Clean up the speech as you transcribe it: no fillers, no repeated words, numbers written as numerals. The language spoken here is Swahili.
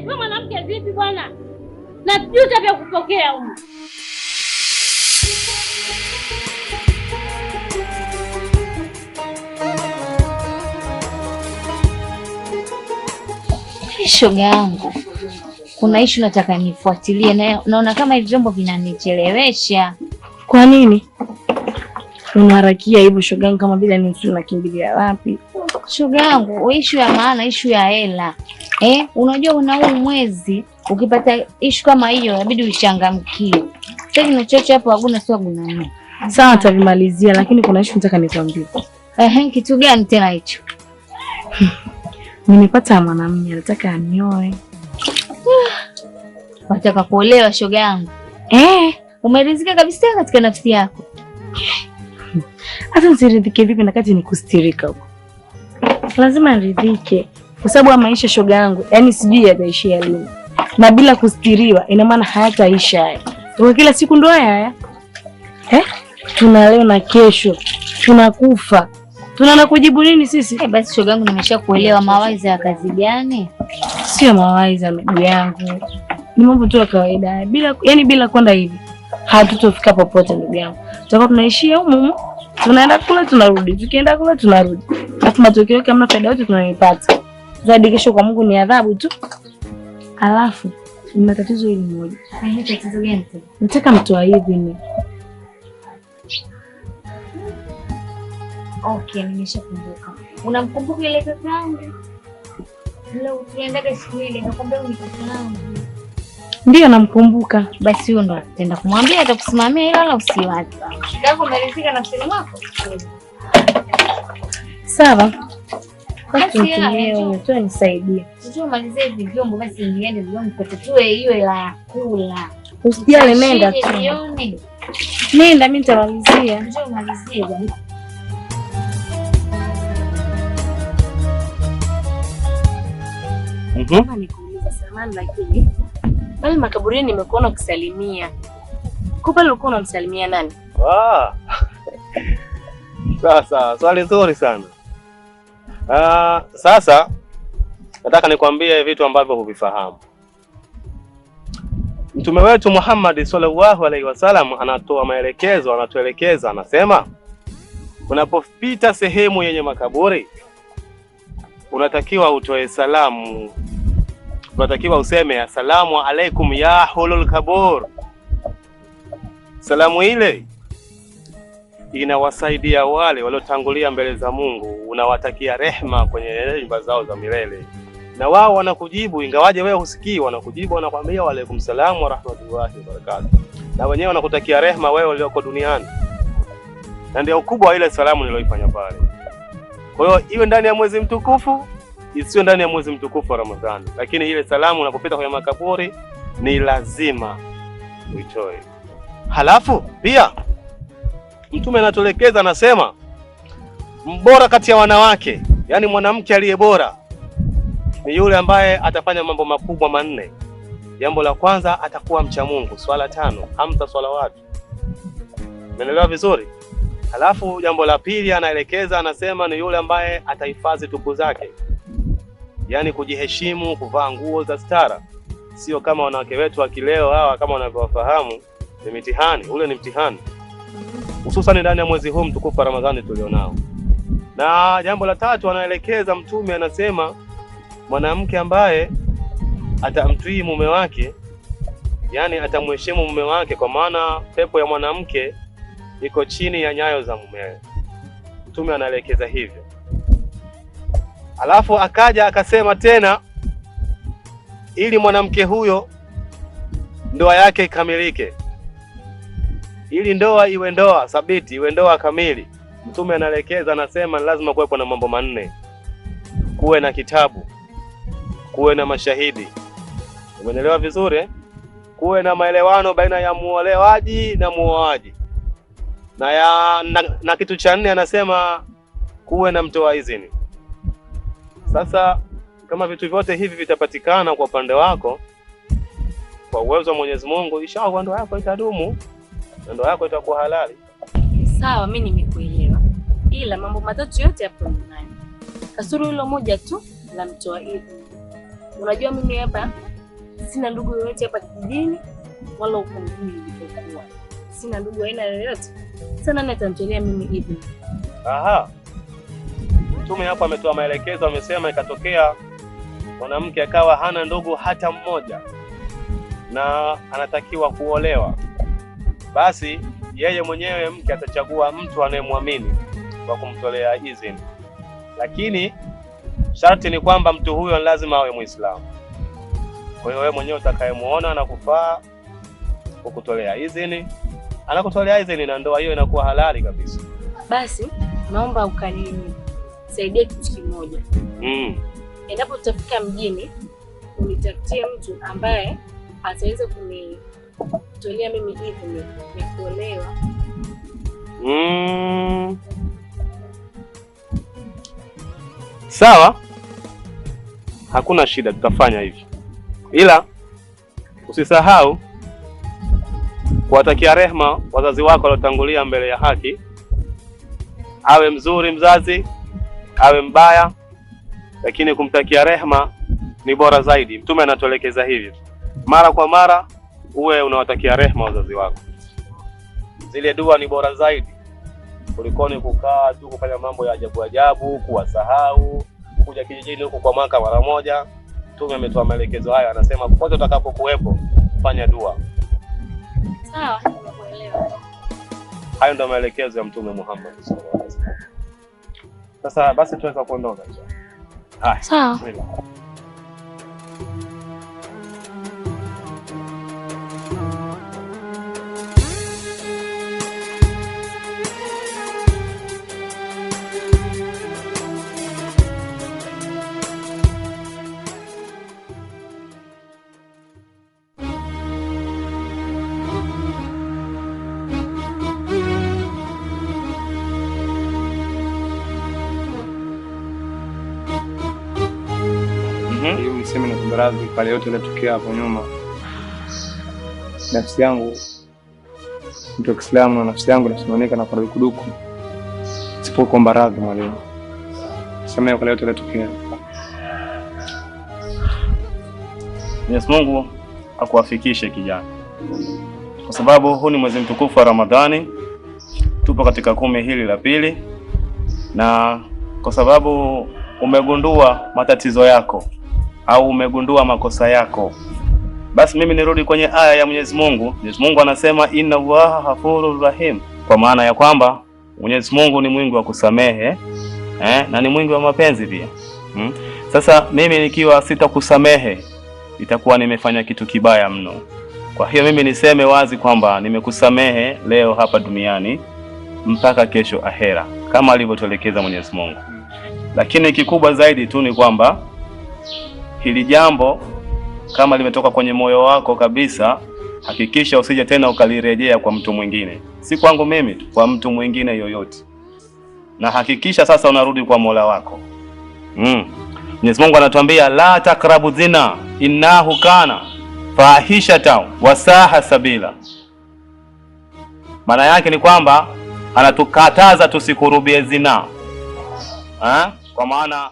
Wewe mwanamke vipi bwana? Na juta vya kupokea huko. Shoga yangu, kuna ishu nataka nifuatilie na naona kama hivi vyombo vinanichelewesha. Kwa nini unaharakia hivyo shoga yangu, kama vile ni unakimbilia wapi? Shoga yangu, ishu ya maana, ishu ya hela. Unajua una huu mwezi ukipata ishu kama hiyo inabidi uichangamkie. Sasa hivi nachocho hapo hakuna sio guna nne. Sawa, tavimalizia, lakini kuna ishu nataka nikwambie. Kitu gani tena hicho? Nimepata mwanamume anataka anioe. Wataka kuolewa shoga yangu? Umeridhika kabisa katika nafsi yako? Hata nisiridhike vipi na kati ni kustirika huko? Lazima niridhike kwa sababu maisha shoga yangu, yani sijui yataishia lini. Na bila kustiriwa ina maana hayataisha haya. Kwa kila siku ndo haya haya. Tuna leo na kesho, tunakufa. Tunaenda kujibu nini sisi? Basi shoga yangu nimeshakuelewa. Mawaidha ya kazi gani? Sio mawaidha ndugu yangu. Ni mambo tu ya kawaida. Bila yani bila kwenda hivi hatutofika popote ndugu yangu. Tutakuwa tunaishia humu humu. Tunaenda kule tunarudi, tukienda kule tunarudi. Alafu matokeo yake hamna faida yote tunayoipata. Zaidi kesho kwa Mungu ni adhabu tu. Alafu nina tatizo hili moja. Tatizo gani tena? Nataka mtoa idhini. Okay, nimeshakumbuka. Unamkumbuka ile kaka yangu? Leo tuliendaga siku ile nakwambia ni kaka yangu. Ndio namkumbuka. Basi huyo ndo ataenda kumwambia, atakusimamia hilo wala usiwaze. Kaka umeridhika na msemo wako? Sawa. Basi tu nisaidie. Sio malizie hivi vyombo basi niende vyombo tutue hiyo hela ya kula. Usijali, nenda tu. Nenda, mimi nitamalizia. Njoo malizie bwana. Nikuulize samani, lakini pale makaburini nimekuona ukisalimia. Kwa pale ulikuwa unamsalimia nani? Sasa swali nzuri sana. Sasa nataka nikwambie vitu ambavyo huvifahamu. Mtume wetu Muhammad sallallahu alaihi wasallam anatoa maelekezo, anatuelekeza, anasema unapopita sehemu yenye makaburi unatakiwa utoe salamu. Unatakiwa useme asalamu alaikum ya hulul kabur. Salamu ile inawasaidia wale waliotangulia mbele za Mungu, unawatakia rehma kwenye nyumba zao za milele, na wao wanakujibu, ingawaje wewe husikii, wanakujibu, wanakwambia wa alaikum salamu wa rahmatullahi wa barakatuh, na wenyewe wanakutakia rehma wewe ulioko duniani. Na ndio ukubwa wa ile salamu niliyoifanya pale. Kwa hiyo iwe ndani ya mwezi mtukufu, isiwe ndani ya mwezi mtukufu wa Ramadhani, lakini ile salamu unapopita kwenye makaburi ni lazima uitoe. Halafu pia Mtume anatuelekeza, anasema mbora kati ya wanawake, yani mwanamke aliye bora ni yule ambaye atafanya mambo makubwa manne. Jambo la kwanza, atakuwa mcha Mungu, swala 5, hamsa swala watu. Umeelewa vizuri? Halafu jambo la pili anaelekeza, anasema ni yule ambaye atahifadhi tupu zake, yani kujiheshimu, kuvaa nguo za stara, sio kama wanawake wetu wa kileo hawa kama wanavyowafahamu. Ni mitihani, ule ni mtihani, hususan ndani ya mwezi huu mtukufu wa Ramadhani tulionao. Na jambo la tatu anaelekeza Mtume, anasema mwanamke ambaye atamtii mume wake, yani atamheshimu mume wake, kwa maana pepo ya mwanamke iko chini ya nyayo za mumewe. Mtume anaelekeza hivyo. Alafu akaja akasema tena, ili mwanamke huyo ndoa yake ikamilike, ili ndoa iwe ndoa thabiti, iwe ndoa kamili, Mtume anaelekeza, anasema lazima kuwepo na mambo manne: kuwe na kitabu, kuwe na mashahidi, umeelewa vizuri eh? Kuwe na maelewano baina ya muolewaji na muoaji, Na kitu cha nne anasema kuwe na mtoa idhini. Sasa kama vitu vyote hivi vitapatikana kwa upande wako, kwa uwezo wa Mwenyezi Mungu, inshallah ndoa yako itadumu na ndoa yako itakuwa halali. Sawa, mimi nimekuelewa, ila mambo matatu yote yapo nyumbani, kasoro hilo moja tu la mtoa idhini. Unajua mimi hapa sina ndugu yoyote hapa kijijini wala huko mjini nilipokuwa, sina ndugu aina yoyote. Sasa nani atanitolea mimi idhini? Aha. Mtume hapo ametoa maelekezo, amesema ikatokea mwanamke akawa hana ndugu hata mmoja na anatakiwa kuolewa, basi yeye mwenyewe mke atachagua mtu anayemwamini kwa kumtolea idhini, lakini sharti ni kwamba mtu huyo lazima awe Muislamu. Kwa hiyo wewe mwenyewe utakayemuona na kufaa kukutolea idhini, anakutolea idhini na ndoa hiyo inakuwa halali kabisa. Basi naomba ukanisaidie kitu kimoja. Endapo tutafika mjini, unitafutie mtu ambaye ataweza kunitolea mimi idhini ya kuolewa. Sawa, hakuna shida, tutafanya hivi, ila usisahau kuwatakia rehma wazazi wako waliotangulia mbele ya haki. Awe mzuri mzazi, awe mbaya, lakini kumtakia rehma ni bora zaidi. Mtume anatuelekeza hivi, mara kwa mara uwe unawatakia rehma wazazi wako. Zile dua ni bora zaidi kulikoni kukaa tu kufanya mambo ya ajabu ajabu, kuwasahau, kuja kijijini huku kwa mwaka mara moja. Mtume ametoa maelekezo hayo, anasema popote utakapokuwepo fanya dua. Sawa, nimekuelewa. Hayo ndio maelekezo ya Mtume Muhammad sallallahu alaihi wasallam. Sasa basi tuweza kuondoka. Haya. Sawa. Bismillah. Hiyo niseme na kumradhi pale yote yaliyotokea hapo nyuma. Nafsi yangu mtu wa Kiislamu na nafsi yangu nasimamika na kwa dukuduku. Sipokuomba radhi mwalimu. Samehe kwa yote yaliyotokea. Mwenyezi Mungu akuafikishe kijana, kwa sababu huu ni mwezi mtukufu wa Ramadhani, tupo katika kumi hili la pili, na kwa sababu umegundua matatizo yako au umegundua makosa yako, basi mimi nirudi kwenye aya ya Mwenyezi Mungu. Mwenyezi Mungu anasema inna Allaha ghafurur rahim, kwa maana ya kwamba Mwenyezi Mungu ni mwingi wa kusamehe na ni mwingi wa mapenzi pia. Sasa mimi nikiwa sitakusamehe itakuwa nimefanya kitu kibaya mno. Kwa hiyo mimi niseme wazi kwamba nimekusamehe leo hapa duniani mpaka kesho ahera, kama alivyotuelekeza Mwenyezi Mungu. Lakini kikubwa zaidi tu ni kwamba hili jambo kama limetoka kwenye moyo wako kabisa, hakikisha usije tena ukalirejea kwa mtu mwingine, si kwangu mimi tu, kwa mtu mwingine yoyote, na hakikisha sasa unarudi kwa Mola wako. Mwenyezi Mungu anatuambia la takrabu zina innahu kana fahishatan wasaha sabila. Maana yake ni kwamba anatukataza tusikurubie zina, kwa maana